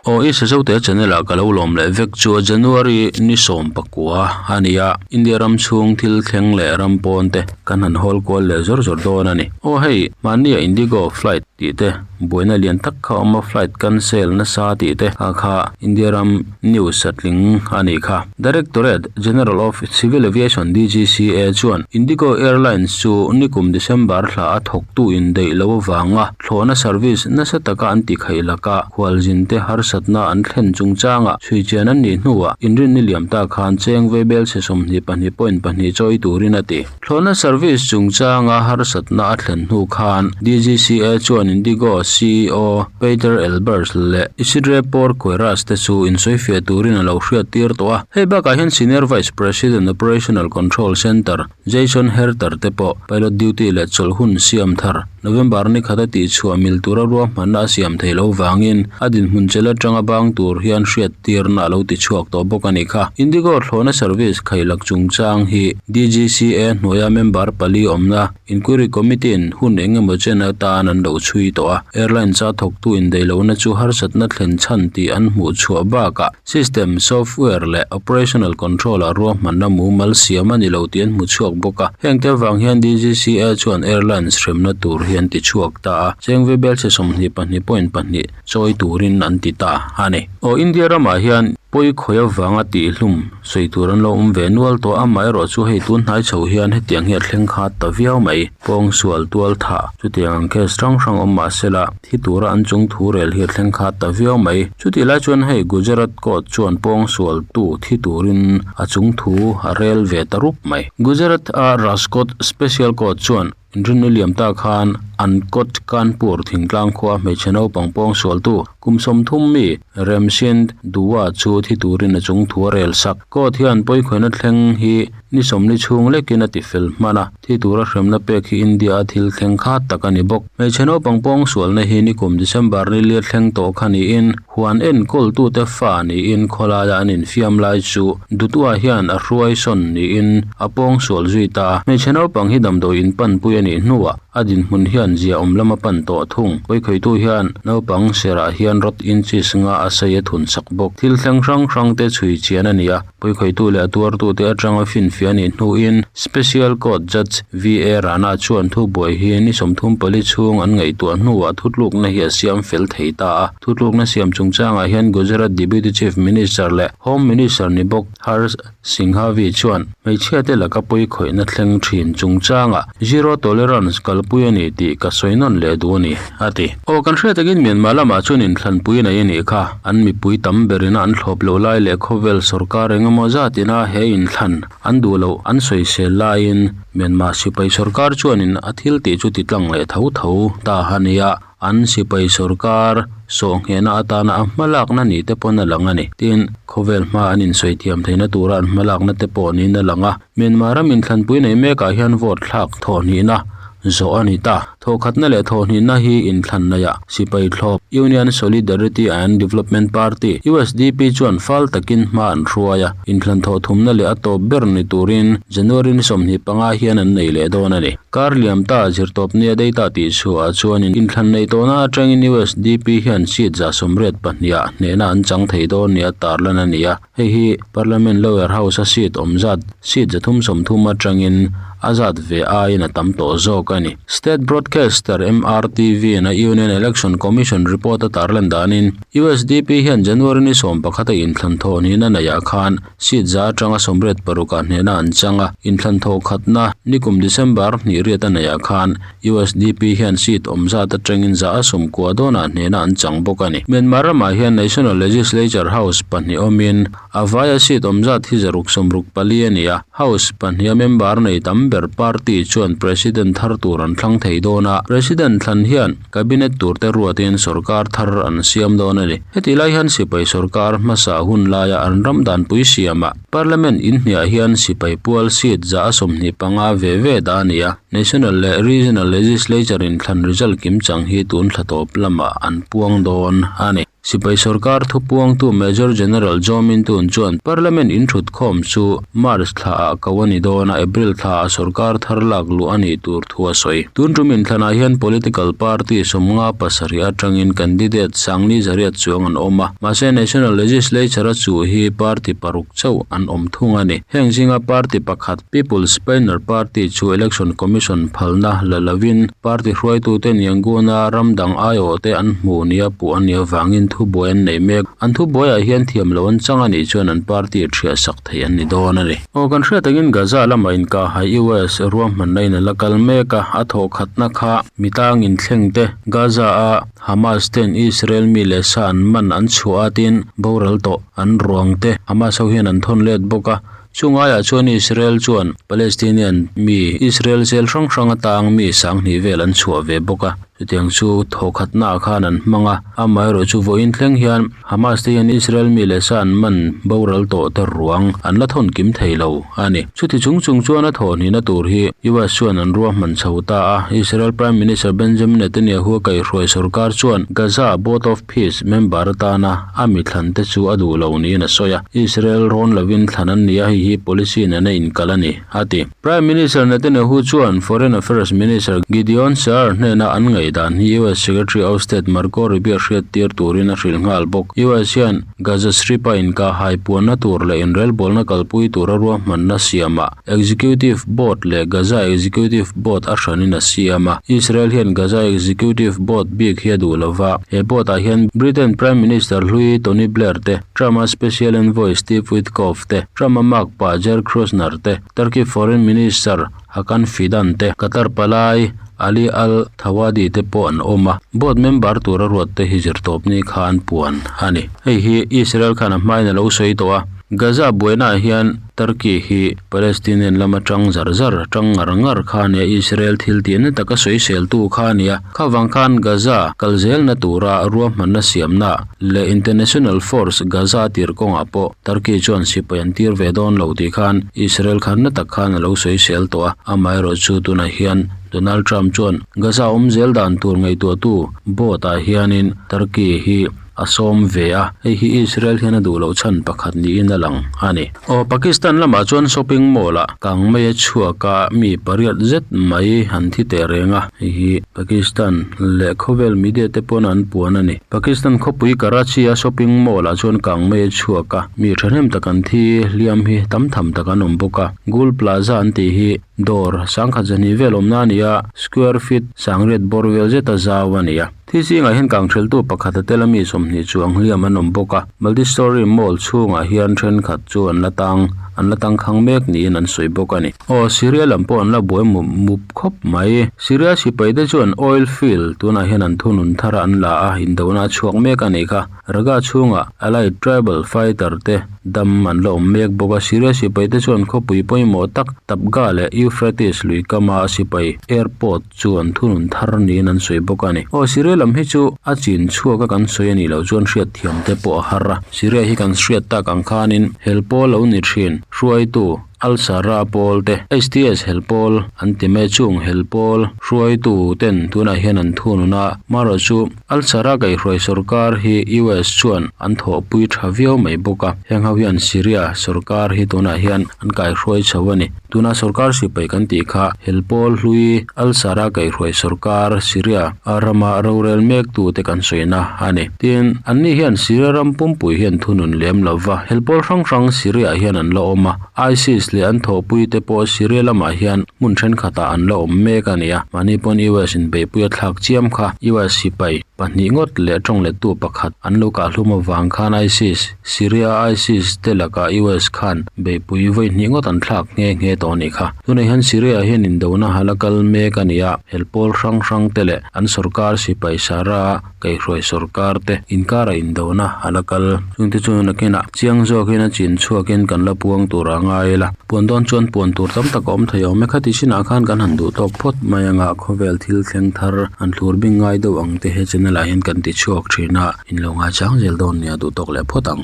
Aw i Sazote channel ah ka lo lawm leh vek chu a January ni 19 a ni a, India ram chhung thil thleng leh ram pawn te kan han hawl kual leh zawr zawr dawn a ni. Aw hei mahni a Indigo flight tih te buaina lian tak kha awm a flight cancel nasa tih te kha kha India ram news a tling a nih kha. Directorate General of Civil Aviation, DGCA, chuan Indigo Airlines chu nikum December thla a thawktu indaih lo avanga Thlawhna service nasa taka an ti khaih laka khualzin te harsatna an thlen chungchanga chhuichian an nih hnuah inrinni liam ta khan cheng veibel chhe 22.2 chawi turin a ti. Thlawhna service chungchanga harsatna a thlen hnu khan DGCA chuan Indigo ceo Pieter Elbers leh Isidre Porqueras te chu insawifiah turin a lo hriattir tawh a. Hei bakah hian Senior Vice President Operational Control Centre Jason Herter te pawh pilot duty leh chawlh hun siam thar November ni khata tihchhuah mil tura ruahmanna a siam theih loh vangin a dinhmun chel atanga bang tur hian hriattirna a lo tichhuak tawh bawk a ni kha. Indigo thlawhna service khailak chungchang hi DGCA hnuaia member pali awmna Inquiry Committee in hun eng emaw chen atan an lo chhui tawh a, airlines a thawktu indaihlohna chu harsatna thlen chhan tih an hmuh chhuah bakah System, software leh operational control ah ruahmanna mumal siam a ni lo tih an hmu chhuak bawk a. Heng te avang hian DGCA chuan airlines hremna tur hi an ti chhuak ta a, cheng vebelchhe 22.2 chawi turin an ti ta a ni. Aw India ramah hian pawi khawi avanga tihhlum sawi tur an lo awm ve nual tawh a, amaherawh chu hei tun hnai chho hian hetiang hi a thleng khat ta viau mai. Pawngsual tual thah chutiang ang case hrang hrang awm mahsela, Thi tura an chung thu rel hi a thleng khat ta viau mai. Chutih lai chuan hei Gujarat court chuan pawngsualtu thi turin a chung thu a rel ve ta rup mai. Gujarat a Rajkot Special Court chuan inrinni liam ta khan an Kot Kanpur thingtlang khua hmeichhe naupang pawngsualtu kum 30 mi Remsind Dua chu thi turin a chung thu a rel sak. Court hian pawikhawina thleng hi ni 40 chhung lekin a ti fel hman a. Thi tura hremna pek hi India a thil thleng khat tak a ni bawk. Hmeichhe naupang pawng sualna hi nikum December ni lia thleng tawh kha niin huan enkawltute fa niin khawlaia an infiam lai chu Dutua hian a hruai sawn niin a pawng sual zui ta a. Hmeichhe naupang hi damdawi inpanpui a nih hnuah a dinhmun hian ziaawm lam a pan tawh thung. Pawikhawihtu hian naupang serah hian rod inches nga a sei a thun sak bawk. Thil thleng hrang hrangte chhui chian a ni a. Pawikhawihtu leh a tuartute atanga finfiah a nih hnuin Special Court Judge VA Rana chuan thubuai hi ni 34 chhung an ngaihtuah hnuah thutlukna hi a siam fel thei ta a. Thutlukna siam chungchangah hian Gujarat Deputy Chief Minister leh Home Minister ni bawk Harsh Singhavi chuan hmeichhiate laka pawikhawihna thleng thin chungchangah zero tolerance kalpui a ni tih ka sawi nawn leh duh a ni, a ti. Aw kan hriat takin Myanmar lamah chuan inthlanpui nei a nih kha. An mipui tam berin an thlawp loh lai leh khawvel sorkar eng emaw zatina he inthlan an duh loh an sawisel laiin Myanmar sipai sorkar chuanin a thil tih chu ti tlang leh tho tho ta a nia. An sipai sorkar sawhnghehna atana a hmalakna ni te pawn a lang a ni. Tin, khawvel hma an insawi thiam theihna tura an hmalakna te pawh niin a lang a. Myanmar ram inthlanpui nei mekah hian vote thlak thawhhnihna zawh a ni ta. Thawhkhatna leh thawhhnihna hi inthlan naiah sipai thlawp Union Solidarity and Development Party, USDP, chuan fal takin hma an hruai a, inthlan thawhthumna leh a tawp ber ni turin January ni 25 hian an nei leh dawn a ni. Kar liam ta zirtawpnia data tihchhuahah chuan inthlan nei tawhna atangin USDP hian seat 82 ah hnehna an chang thei dawn nia tarlan a ni a. Hei hi Parliament Lower House a seat awm zat, seat 330 atangin a zat ve aiin a tam tawh zawk a ni. State broadcaster MRTV in a Union Election Commission report a tarlan danin USDP hian January ni 11 a inthlan thawh nihna neihah khan seat za atanga 86 ah hnehna an chang a, inthlan thawh khatna nikum December hnih riat a neihah khan USDP hian seat awm zat atangin za a 90 dawnah hnehna an chang bawk a ni. Myanmar ramah hian National Legislature House pahnih awmin a vaia seat awm zat hi 664 a ni a, House pahniha member nei tam ber party chuan President thar tur an thlang thei dawn a, President thlan hian Cabinet turte ruatin sorkar thar an siam dawn a ni. Hetih lai hian sipai sorkar hmasa hun laia an ram danpui siamah Parliament inhniah hian sipai pual seat 25 ve ve dah a ni a. National leh Regional Legislature inthlan result kimchang hi tun thla tawp lamah an puang dawn a ni. Sipai sorkar thupuangtu Major General Zaw Min Tun chuan Parliament in thutkhawm chu March thlaah ko a ni dawn a, April thlaah sorkar thar lak luh a nih tur thu a sawi. Tun tum inthlanah hian political party 57 atangin candidate sangli zariat chuang an awm a, mahse National Legislature a chuh hi party paruk chauh an awm thung a ni. Heng zinga party pakhat People's Pioneer Party chu Election Commission phalna la lovin party hruaitute Yanguna ram dang aiawhte an hmuh nia puh a nih avangin thubuai an nei mek. An thubuaiah hian thiam lo an chang a nih chuan an party ṭhiah sak thei an ni dawn a ni. Aw kan hriat angin Gaza lamah inkahhai US ruahmanna in a la kal mek a, a thawhkhatna kha mitang inthleng te Gaza-a Hamas ten Israel mi leh sa an man an chhuah a tin boral tawh an ruang te Hamas ho hian an thawn let bawk a. Chu ngaiah chuan Israel chuan Palestinian mi Israel zel hrang hrang atang mi sanghnih vel an chhuah ve bawk a. Chutiang chu thawkhatnaah khan an hmang a, amaherawh chu vawiin thleng hian Hamas te hian Israel mi leh sa an man boral tawh te ruang an la thawn kim thei lo a ni. Chuti chung chung chuan a thawhhnihna tur hi US chuan an ruahman chho ta a, Israel Prime Minister Benjamin Netanyahu a kaihhruai sorkar chuan Gaza Board of Peace member atana a mi thlan te chu a duh lo niin a sawi a, Israel rawn lovin thlan an ni a, hei hi policy nena inkal a ni, a ti. Prime Minister Netanyahu chuan Foreign Affairs Minister Gideon Sa'ar hnena an ngaihdan hi US Secretary of State Marco Rubio hriattir turin a hrilh nghal bawk. US hian Gaza Strip-a inkahhai puanna tur leh inrelbawlna kalpui tura ruahmanna siamah Executive Board leh Gaza Executive Board a hranin a siam a. Israel hian Gaza Executive Board bik hi a duh lova, he board-ah hian Britain Prime Minister hlui Tony Blair te, Trump-a Special Envoy Steve Witkoff te, Trump-a makpa Jared Kushner te, Turkey Foreign Minister Hakan Fidan te, Qatar palai Ali Al Thawadi te pawh an awm a, board member tura ruat te hi zirtawpni kha an puan a ni. Hei hi Israel khan a hmain a lo sawi tawh a, Gaza buainaah hian Turkey hi Palestinian lama tang zar zar, tang ngar ngar kha a nia, Israel thil tihna taka sawiseltu kha a nia. Kha vang khan Gaza kal zelna tura ruahmanna siamna leh International Force Gaza tir kawngah pawh Turkey chuan sipai an tir ve dawn lo tih khan Israel khan na tak khan a lo sawisel tawh a, amaherawh chu tunah hian Donald Trump chuan Gaza awm zel dan tur ngaihtuahtu board ah hianin Turkey hi a sawm ve a, hei hi Israel hian a duh loh chhan pakhat niin a lang a ni. Aw Pakistan lamah chuan shopping mall ah kang mai a chhuak a, mi pariat zet mai an thi teh reng a, hei hi Pakistan leh khawvel media te pawn an puan a ni. Pakistan khawpui Karachi a shopping mall ah chuan kang mai a chhuak a, mi thahnem tak an thi hliam hi tam tham tak an awm bawk a, Gul Plaza an tih hi dawr sangkhat zahnih vel awmna a ni a, square feet sangriat bawr vel zeta zau a ni a. Thi zingah hian kangtheltu pakhat a tel a mi 20 chu ang hliam an awm bawk a, multi-storey mall chhungah hian thenkhat chu an la tang an la tangkhang mek niin an sawi bawk a ni. Aw Syria lam pawh an la buai mup mup khawp mai. Syria sipai te chuan oil field tunah hian an thunun thar a an la a, indona a chhuak mek a nih kha. Raqqa chhungah allied tribal fighter te dam an la awm mek bawk a, Syria sipai te chuan khawpui pawimawh tak Tabqa leh Euphrates lui kama sipai airport chu an thunun thar niin an sawi bawk a ni. Aw Syria lam hi chu a chin chhuak a kan sawi a nih loh chuan hriat thiam te pawh a har a, Syria hi kan hriat tak ang khanin hel pawl lo ni thin hruaitu Al-Sharra pawl te, HTS hel pawl an ti mai chung hel pawl hruaitu ten tunah hian an thunun a, marawh chu Al-Sharra kaihhruai sorkar hi US chuan an thawhpui tha viau mai bawk a, heng ho hian Syria sorkar hi tunah hian an kaihhruai chho a ni. Tuna sorkar sipai kan tih kha hel pawl hlui Al-Sharra kaihhruai sorkar Syria a rama rorel mek tute kan sawina a ni. Tin, anni hian Syria ram pumpui hian thunun lem lo va, hel pawl hrang hrang Syria ah hian an la awm a, ISIS leh an thawhpui te pawh Syria lamah hian hmun thenkhatah an la awm mek a ni a. Mahni pawn US in beihpui a thlak chiam kha US sipai pahnih ngawt leh tawng lettu pakhat an lo kahhlum avang khan ISIS Syria ISIS te lakah US khan beihpui vawi hnih ngawt an thlak nghe nghe tawh a nih kha. Tunah hian Syria hian indona hala kal mek a ni a, hel pawl hrang hrang te leh an sorkar sipai Sara kaihhruai sorkar te inkara indona hala kal. Chungte chu nakinah chiang zawkin a chin chhuakin kan la puang tur a ngai ila. Puan dawn chuan puan tur tam tak a awm thei awm e. Khati chinah khan kan han duh tawk phawt mai anga khawvel thil thleng thar an thlur bing ngai deuh ang te he channel ah hian kan ti chhuak thin a, in lo ngaichang zel dawn nia duh tawk leh phawt ang.